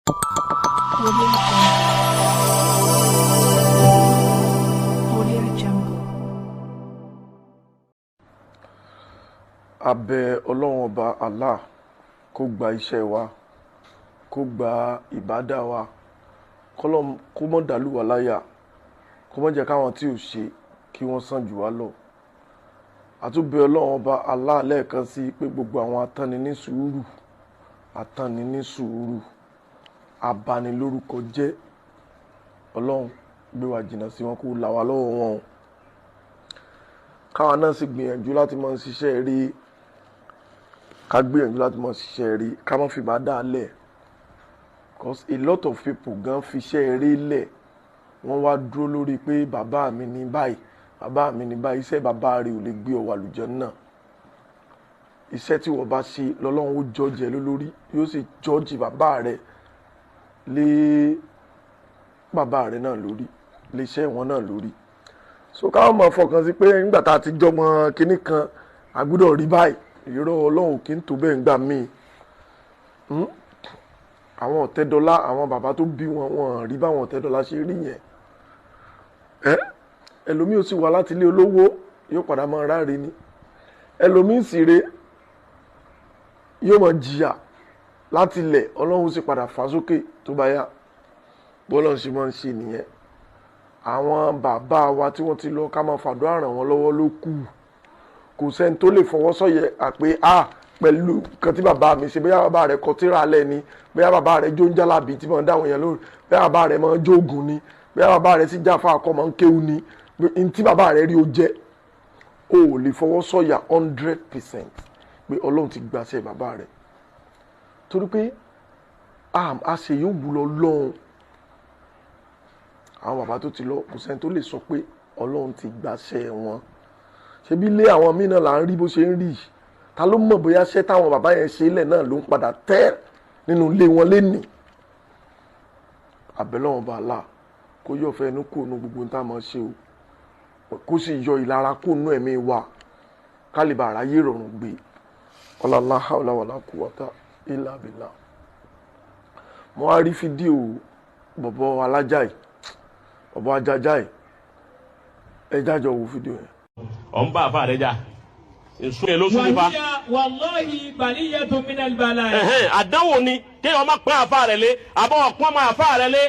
Audio Jungle. Audio Jungle. A bẹ̀ Ọlọ́run Ọba Allah kó gba iṣẹ́ wa, kó gba ìbádà wa, kọ́lọ́n kó mọ́ dàlú wa láyà, kó mọ́ jẹ́ káwọn tí ò ṣe kí wọ́n sàn jù wá lọ. A tún bẹ̀ Ọlọ́run Ọba Allah lẹ́ẹ̀kan sí pé gbogbo àwọn atánni ní sùúrù, atánni ní sùúrù, abanilórúkọ jẹ́, Ọlọ́run gbé wa jìnnà sí wọn, kó là wá lọ́wọ́ wọn o. Káwa náà sì gbìyànjú láti máa ṣiṣẹ́ rí, ká gbìyànjú láti máa ṣiṣẹ́ rí, ká má fi bá dá lẹ̀, cause a lot of people gan fi iṣẹ́ rí lẹ̀, wọ́n wá dúró lórí pé bàbá mi ní báyìí, bàbá mi ní báyìí. Iṣẹ́ bàbá rẹ̀ ò lè gbé ọ wà lùjẹ́ náà. Iṣẹ́ tí wọ́n bá ṣe lọ́lọ́run ó jọ́ọ̀jì ẹ lórí, yóò sì jọ́ọ̀jì bàbá rẹ̀ lé bàbá rẹ̀ náà lórí, lé iṣẹ́ wọn náà lórí. So káwọn máa fọkàn sí pé nígbà tá a ti jọmọ kinní kan, a gbọ́dọ̀ rí báyìí. Irọ́, Ọlọ́run kì í tó bẹ́ẹ̀ ńgbà míì. Àwọn Ọ̀tẹ́dọ́lá, àwọn bàbá tó bí wọn, wọn rí báwọn Ọ̀tẹ́dọ́lá ṣe rí yẹn. Ẹ ẹlòmíì ò sì wá láti ilé olówó, yóò padà máa ráre ni. Ẹlòmíì sì re, yóò máa jìyà láti ilẹ̀, Ọlọ́run sì padà fà sókè tó bá yá. Bọ́lọ́run sì máa ń ṣe nìyẹn. Àwọn bàbá wa tí wọ́n ti lọ, ká máa fàdúrà ràn wọ́n lọ́wọ́ ló kù. Kò sẹ́ni tó lè fọwọ́ sọ̀yẹ̀ àpé a pẹ̀lú nǹkan tí bàbá mi ṣe, bóyá bàbá rẹ̀ kọ tírà lẹ̀ ni, bóyá bàbá rẹ̀ jó ń jálàbí tí mo ń dáwọn èèyàn lórí, bóyá bàbá rẹ̀ máa ń jóògùn ni, bóyá bàbá rẹ̀ sì jáfa akọ máa ń kéwú ni, n tí bàbá rẹ̀ rí o jẹ́, o ò lè fọwọ́ sọ̀yà 100% pé Ọlọ́run ti gbàṣẹ bàbá rẹ̀, torí pé a ṣe yóò wù lọ lọ́hùn. Àwọn bàbá tó ti lọ, kò sẹ́ni tó lè sọ pé Ọlọ́run ti gbàṣẹ wọn. Ṣebí ilé àwọn míì náà là ń rí bó ṣe ń rí yìí. Ta ló mọ̀ bóyá ṣẹ́ táwọn bàbá yẹn ṣe lẹ̀ náà ló ń padà tẹ́ nínú ilé wọn lénìí? Àbẹ̀lọ́wọ̀n bá là kó yọ̀ fẹ́ inú kò nu gbogbo tá a máa ṣe o, kó sì yọ ìlara kó nú ẹ̀mí wa, ká lè bá aráyé rọrùn gbé. Ọlọ́lá hàwùlà wàlá kúwàtà ilà bìlà. Mo wá rí fídíò bọ̀bọ̀ alájà yìí, bọ̀bọ̀ ajájá yìí. Ẹ jájọ wo fídíò yẹn. Ọ̀ ń bá àfa rẹ̀ jà, nsú yẹn ló sún nípa. وهي والله بلية من البلايا. Ẹ̀hẹ́n, àdánwò ni kéèyàn má pọ́n àfa rẹ̀ lé, àbọ̀ ọ̀pọ́n máa àfa rẹ̀ lé.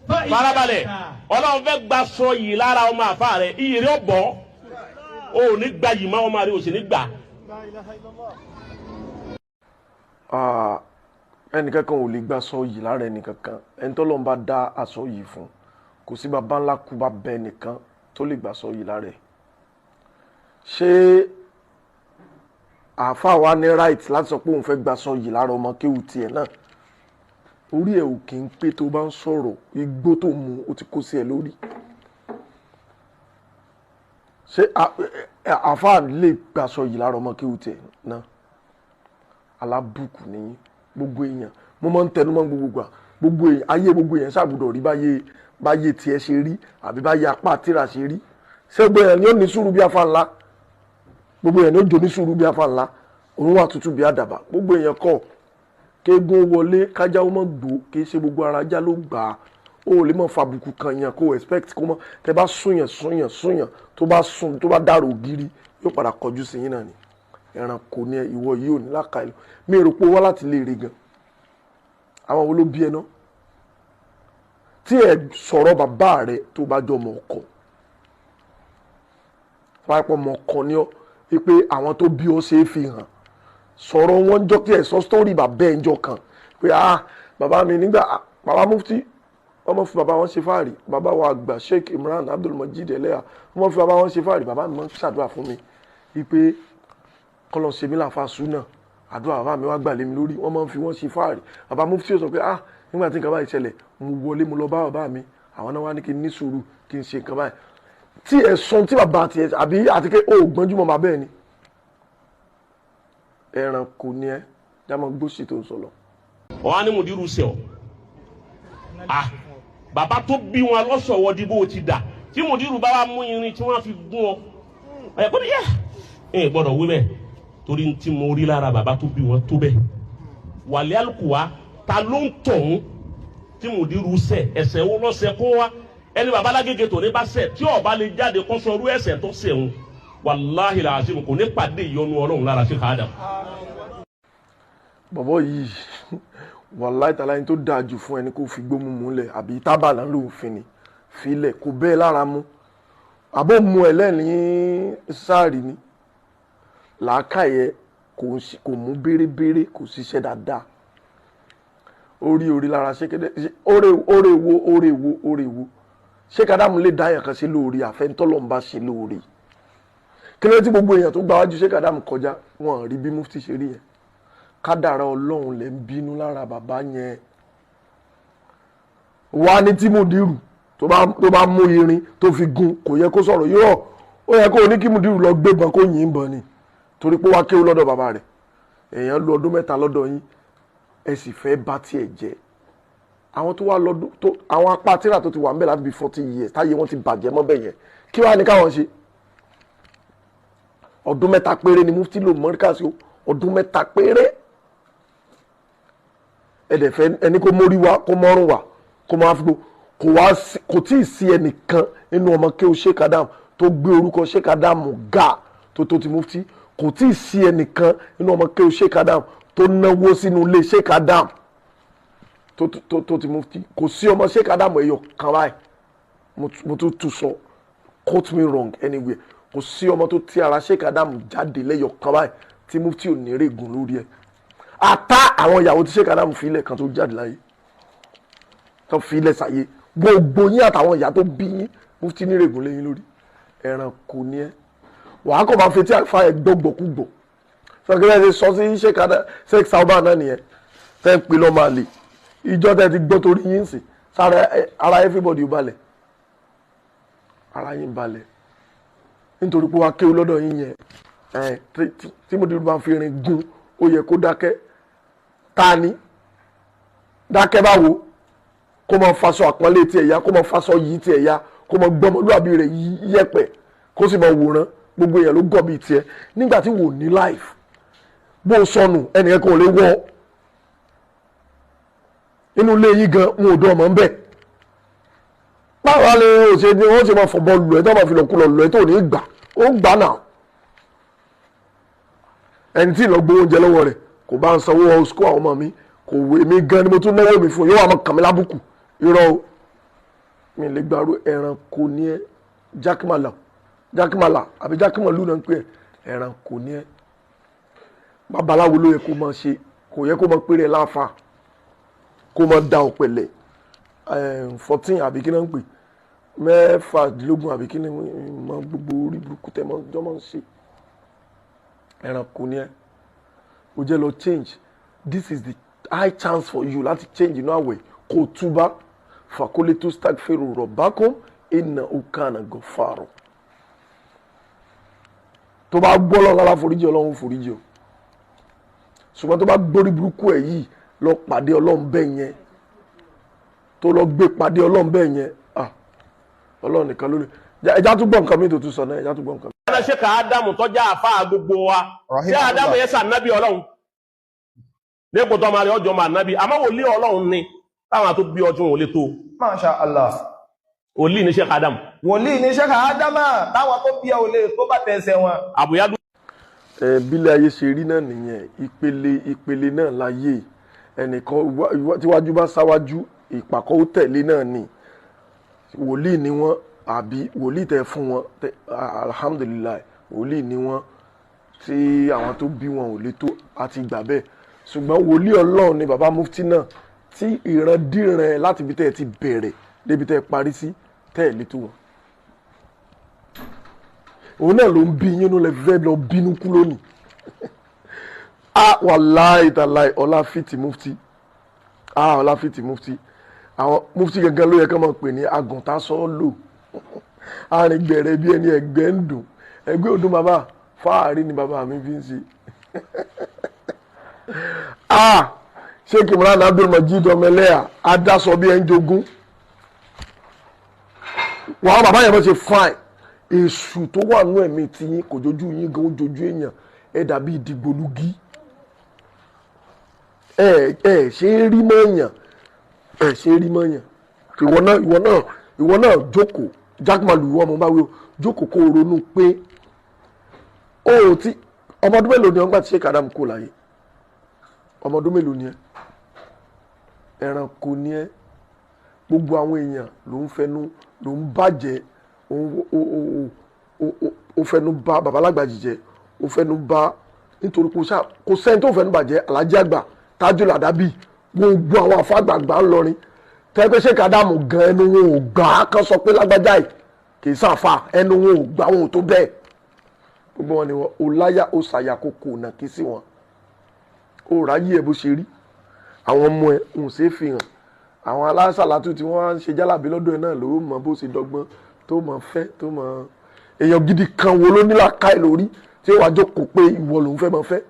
Farabalẹ̀, Ọlọ́run fẹ́ gba sọ yìí lára ọmọ àfa rẹ̀, iyì rẹ̀ bọ̀, o ò ní gba yìí má, ọmọ rẹ̀ ò sì ní gbà. Ah, ẹnìkankan ò lè gba aṣọ yìí lára ẹnìkankan. Ẹni tó lọ́n bá dá aṣọ yìí fún, kò sí bàbá ńlá kú bá bẹ nìkan tó lè gba aṣọ yìí lára ẹ̀. Ṣé àáfàá wa ní right láti sọ pé òun fẹ́ gba aṣọ yìí lára ọmọ kéwù tiẹ̀ náà? Orí ẹ̀ ò kì í pé tó bá ń sọ̀rọ̀, igbó tó mu ó ti kó sí ẹ lórí. Ṣé àáfàá lè gba aṣọ yìí lára ọmọ kéwù tiẹ̀ náà? Alábùkù ní gbogbo èèyàn. Mo máa ń tẹnu mọ́ gbogbo gbà, gbogbo èèyàn ayé, gbogbo èèyàn ṣàgbọ́dọ̀ rí báyé báyé tiẹ̀ ṣe rí àbí báyé apá tíra ṣe rí. Ṣé gbogbo èèyàn ni ó ní sùúrù bí afa ńlá? Gbogbo èèyàn ni ó jò ní sùúrù bí afa ńlá, òun wà tútù bí àdàbà? Gbogbo èèyàn kọ́. Kéegun wọlé kájá ó mọ̀ gbó, kì í ṣe gbogbo ara ajá ló gbà á. Ó lè mọ̀ fàbùkù kan yàn, kó expect kó mọ̀. Tẹ bá súnyàn súnyàn súnyàn, tó bá sùn, tó bá dàrò ògiri, yóò padà kọjú sí yín náà ni. Ẹranko ni ìwọ yìí, ò ní láka ìlú. Mi rò pé ó wá láti lè rí gan. Àwọn wo ló bí ẹ náà tí ẹ sọ̀rọ̀ bàbá rẹ? Tó bá jọ ọmọ ọkọ, tó bá pọ̀ ọmọ ọkọ ni ọ, wípé àwọn tó bí ọ ṣe é fi hàn, sọ̀rọ̀ wọn jọ kí ẹ sọ sítórì bàbá ẹ̀ ń jọ kan pé, ah, bàbá mi nígbà, ah, bàbá mufti, wọ́n mọ̀ fi bàbá wọn ṣe fáàrí, bàbá wa àgbà Sheikh Imran Abdulmajid Eleha, wọ́n mọ̀ fi bàbá wọn ṣe fáàrí, bàbá mi máa ń ṣàdúrà fún mi wípé kọ́lọ́ ṣe mí láfa súnà, àdúrà bàbá mi wá gbà lé mi lórí. Wọ́n máa ń fi wọ́n ṣe fáàrí. Bàbá mufti ó sọ pé, ah, nígbà tí nǹkan báyìí ṣẹlẹ̀, mo wọlé, mo lọ bá bàbá mi, àwọn náà wá ní kí n ní sùúrù, kí n ṣe nǹkan báyìí. Tí ẹ sọ tí bàbá tiẹ̀ àbí àti pé o ò gbọ́njú mọ́ bàbá ẹ ni. Ẹranko ni ẹ jámọ́ gbósì tó ń sọ lọ. Ọ̀ á ní mùdírù sẹ̀ ọ́, ah, bàbá tó bí wọn lọ́sọ̀wọ́ di bó o ti dà, tí mùdírù bá wa mú irin tí wọ́n fi gún ọ ẹ kó ní yẹ ẹ gbọ́dọ̀ wí bẹ́ẹ̀, torí tí mo rí lára bàbá tó bí wọn tó bẹ́ẹ̀ wàlẹ́ àlùkùwá. Ta ló ń tọ̀hún tí mùdírù ṣẹ̀? Ẹ̀ṣẹ̀ wo lọ́sẹ̀ kó wá? Ẹni baba Lágége tòní bá ṣẹ̀ tí ó bá lè jáde kó sọ irú ẹ̀ṣẹ̀ tó ṣẹ̀ ń, wàláhì làásìmù kò ní pàdé ìyọnu Ọlọ́run lára Sheikh Adam. Bọ̀bọ̀ yìí, wàláhì tàláyé, tó dáa jù fún ẹni kó fi gbó mímu lẹ̀ àbí tábà náà ló ń fi ni filẹ̀ kò bẹ́ẹ̀ lára mu, àbó mu ẹ̀ lẹ́ni sáàrì ni làákàyè kò mú bérebére, kò ṣiṣẹ́ dáadáa. Orí orí lára ṣékédé, oore oore wo, oore wo, oore wo? Sheikh Adam lè dá èèyàn kan sí lóore, àfẹ́ntọ́lọ́ ń bá ṣe lóore. Kí ló dé tí gbogbo èèyàn tó gba wájú Sheikh Adam kọjá, wọn rí bí mufti ṣe rí yẹn? Kádàrá Ọlọ́run lè ń bínú lára bàbá yẹn. Wá ní tí mùdírù tó bá mú irin tó fi gún, kò yẹ kó sọ̀rọ̀ yóò. Ó yẹ kó o ní kí mùdírù lọ gbébọn kó yìn ín bọn ni, torí pé wá kéwú lọ́dọ̀ bàbá rẹ̀. Èèyàn lu ọdún 3 lọ́dọ̀ yín, ẹ sì fẹ́ bá tiẹ̀ jẹ́. Àwọn tó wá lọ́dún tó àwọn apá tíra tó ti wà ń bẹ̀ láti bí 40 years, táyé wọn ti bàjẹ́ mọ́ bẹ̀ yẹn, kí wàá ní káwọn ṣe? Ọdún 3 péré ni mufti lò mọ́ríkàsí o, ọdún 3 péré. Ẹ̀dẹ̀ fẹ́ ẹni kó mórí wá, kó mọ́rùn wá, kó máa fi gbó. Kò wá kò tí ì sí ẹnìkan nínú ọmọ kéwú Sheikh Adam tó gbé orúkọ Sheikh Adam ga tó ti mufti. Kò tí ì sí ẹnìkan nínú ọmọ kéwú Sheikh Adam tó náwó sínú ilé Sheikh Adam tó ti mufti. Kò sí ọmọ Sheikh Adam ẹyọ kan báyìí. Mo tún tún sọ, quote me wrong anywhere, kò sí ọmọ tó ti ara Sheikh Adam jáde lẹ́yọ kan báyìí tí mufti ò ní règùn lórí ẹ̀. Ata àwọn ìyàwó tí Sheikh Adam fi ilẹ̀ kan tó jáde láyé, tó fi ilẹ̀ sáyé, gbogbo yín àtàwọn ìyá tó bí yín, mufti ní règùn lẹ́yìn lórí. Ẹranko ni ẹ. Wàá kọ́ máa fetí àfa ẹ̀ gbọ́gbọ́kúgbọ̀. Sọ kí ẹ ṣe sọ sí Sheikh Adam, Sheikh Sauban náà nìyẹn tẹ́ ń pè lọ́mọ àlè. Ìjọ tẹ́ ti gbọ́ torí yín sìn sára ara everybody ò balẹ̀, ara yín balẹ̀, nítorí pé wàá kéwú lọ́dọ̀ yín yẹn. Ẹ tí mo dúró bá ń fi irin gún, ó yẹ kó dákẹ́. Ta ni dákẹ́? Báwo? Kó máa faṣọ àpọ́nlé tiẹ̀ ya, kó máa faṣọ yìí tiẹ̀ ya, kó máa gbọ́mọlúwàbí rẹ̀ yẹ̀pẹ̀, kó sì máa wòran. Gbogbo èèyàn ló gọ̀ bíi tiẹ̀ nígbà tí wò ní life. Bó o sọnù, ẹnìkan kò lè wọ́ inú ilé yín gan, wọn ò dán ọmọ ń bẹ̀. Báwo ni o ṣe ni wọ́n ṣe máa fọ̀bọ lù ẹ́, tó máa fi lọ́kù lọ lù ẹ́, tó ní gbà ó gbà náà? Ẹni tí ì lọ gbowó oúnjẹ lọ́wọ́ rẹ̀, kò bá ń sanwó school àwọn ọmọ mi, kò wé mi gan ni mo tún náwó mi fún, yóò wá máa kàn mí lábùkù. Irọ́ o, mi lè gbàrú. Ẹranko ní ẹ, jákèmàlà, jákèmàlà àbí jákèmàlú náà ń pè ẹ. Ẹranko ní ẹ. Babaláwo ló yẹ kó máa ṣe, kò yẹ kó máa péré ẹ láfa, kó máa da ọ̀pẹ̀lẹ̀ 14 àbí kí náà ń pè, 26 àbí kí ni mọ gbogbo orí burúkú tẹ mọ jọ máa ń ṣe. Ẹranko ní ẹ. O jẹ́ lọ change. This is the high chance for you láti change inú àwẹ̀, kó o túbá. Faqultu staghfiru rabbakum innahu kana ghaffara. Tó bá gbọ́ lọ́la láforíjì, Ọlọ́run foríjì o. Ṣùgbọ́n tó bá gbórí burúkú ẹ̀ yìí lọ pàdé Ọlọ́run bẹ́ẹ̀ yẹn, tó lọ gbé pàdé Ọlọ́run bẹ́ẹ̀ yẹn, ah, Ọlọ́run nìkan lórí. Ẹja tún gbọ́ nǹkan mi tó tún sọ náà, ẹja tún gbọ́ nǹkan mi. Ẹ̀rọ ṣe ká Ádámù tọ́jà àfa gbogbo wa. Ṣé Ádámù yẹn sànábì Ọlọ́run? Lẹ́kọ̀ọ́ tó máa rí ọjọ́ máa nábì, àmọ́ wòlíì Ọlọ́run ni, táwọn tó bí ọdún òun lè tó. Masha Allah. Wòlíì ní Sheikh Ádámù. Wòlíì ní Sheikh Ádámà, táwọn tó bí ẹ ò lè tó bá tẹsẹ̀ wọn. Àbúyádú. Ẹ bílẹ̀ ayé ṣe rí náà nìyẹn, ìpele ìpele náà láyé. Ẹnìkan tíwájú bá sáwájú, ìpàkọ́ ó tẹ̀lé náà ni. Wòlíì ni wọ́n àbí wòlíì tẹ fún wọn tẹ? Alhamdulillahi, wòlíì ni wọ́n tí àwọn tó bí wọn ò lè tó, àti gbà bẹ́ẹ̀. Ṣùgbọ́n wòlíì Ọlọ́run ni bàbá mufti náà, tí ìrandíran ẹ̀ láti ibi tẹ́ ẹ ti bẹ̀rẹ̀ débi tẹ́ ẹ parí sí, tẹ́ ẹ lè tó wọn. Òun náà ló ń bí yín ló lè fẹ́ lọ bínú kú lónìí. Ah, wàláì tàláì, ọlá fìtì mufti. Ah, ọlá fìtì mufti. Àwọn mufti gangan ló yẹ ká máa pè ní agùntàn sọ́ọ́lò, arìngbẹ̀rẹ̀ bí ẹni ẹgbẹ́ ń dùn, ẹgbẹ́ òdùn. Bàbá fáàrí ni bàbá mi fi ń ṣe. Ah, Sheikh Imran Abdul Majid ọmọlẹ́yà adásọ bí ẹ ń jogún wàá. Bàbá yẹn bá ṣe fine, èṣù tó wà nú ẹ̀mí tiyín kò jójú yín gan, ó jojú èèyàn. Ẹ dàbí ìdìgbòlugi. Ẹ ẹ ṣe é rí mọ́yàn, ẹ ṣe é rí mọ́yàn. Ìwọ náà, ìwọ náà, ìwọ náà jókòó. Jack Malu, ìwọ ọmọ bá wí o, jókòó kó o ronú pé o ò ti ọmọ ọdún mélòó ni wọ́n gbà tí Sheikh Adam kú láyé? Ọmọ ọdún mélòó ni ẹ? Ẹranko ni ẹ. Gbogbo àwọn èèyàn ló ń fẹnu ló ń bàjẹ́. Ó fẹnu bà babalágbàjì jẹ́, ó fẹnu bà, nítorí kò sá kò sẹ́ni tó fẹnu bàjẹ́. Alhaji Àgbà Tajul Adabi, gbogbo àwọn afágbàgbà ńlọrin tẹ́gbẹ́ Sheikh Adam gan, ẹnu wọn ò gbà á kán sọ pé lágbájá yìí kì í sàfà, ẹnu wọn ò gbà, wọn ò tó bẹ́ẹ̀. Gbogbo wọn ni wọn ò láyà, ó ṣàyàkókò nà kí sí wọn. Ó ráyè ẹ bó ṣe rí. Àwọn ọmọ ẹ ń ṣe é fi hàn. Àwọn alásàlátù tí wọ́n á ń ṣe jálàbí lọ́dọ̀ ẹ náà ló mọ bó ṣe dọ́gbọ́n tó mọ fẹ́ tó mọ. Èèyàn gidi kan wo ló nílà ká ẹ lórí tí ó wàá jókòó pé ìwọ lòún fẹ́ mọ fẹ́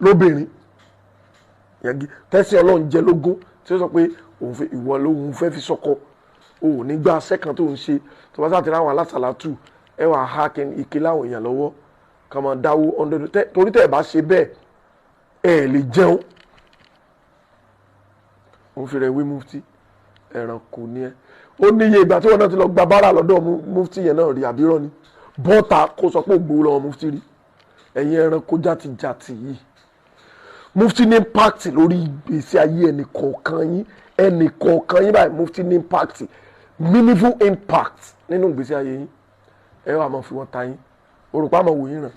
lóbìnrin tẹ́sí Ọlọ́run jẹ lógún, tí ó sọ pé òun fẹ́ ìwọ lòún fẹ́ fi sọ́kọ? O ò ní gbá sẹ́kàn tó ń ṣe tó bá sáà ti ráwọn alásàlátù, ẹ wàá há ike láwọn èèyàn lọ́wọ́ kàn máa dáwó 100, torí tẹ́ ẹ bá ṣe bẹ́ẹ̀, ẹ lè jẹun. Òun fi rẹ̀ wé mufti. Ẹranko ni ẹ. Ó níye ìgbà tí wọn náà ti lọ gba bára lọ́dọ̀ mufti yẹn náà rí, àbírọ́ ni? Bọ́ta kó sọ pé ògbó lọ́wọ́ mufti rí. Ẹ̀yin ẹranko játijàti yìí, mufti ní impact lórí ìgbésí ayé ẹnì kọ̀ọ̀kan yín, ẹnì kọ̀ọ̀kan yín báyìí. Mufti ní impact, meaningful impact nínú ìgbésí ayé yín. Ẹ wà máa fi wọn ta yín òrùpá máa wò yín ràn.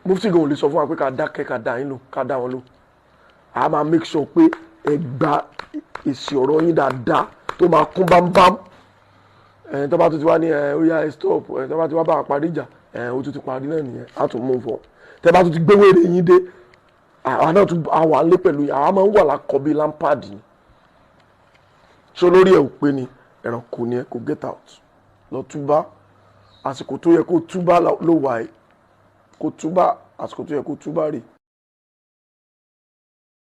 Mufti gan ò lè sọ fún wa pé ká dákẹ́, ká dá yín lò, ká dá wọn lò. A máa make sure pé ẹ gba èsì ọ̀rọ̀ yín dáadáa tó máa kún bámbám. Ẹ̀ tó bá tún ti wá ní ẹ ó yá, ẹ stop. Ẹ̀ tó bá ti wá bá a parí ìjà, ẹ̀ ó tún ti parí náà nìyẹn, á tún move on. Tẹ́ bá tún ti gbé wèrè yín dé, àwa náà tún àwa lé pẹ̀lú yín. Àwa máa ń wà lákọ̀ bíi Lampard ni. Ṣé olórí ẹ̀ ò pé ni? Ẹranko ni ẹ. Kò get out, lọ túbá. Àsìkò tó yẹ kó túbá ló wà ẹ́. Kó túbá, àsìkò tó yẹ kó túbá rè.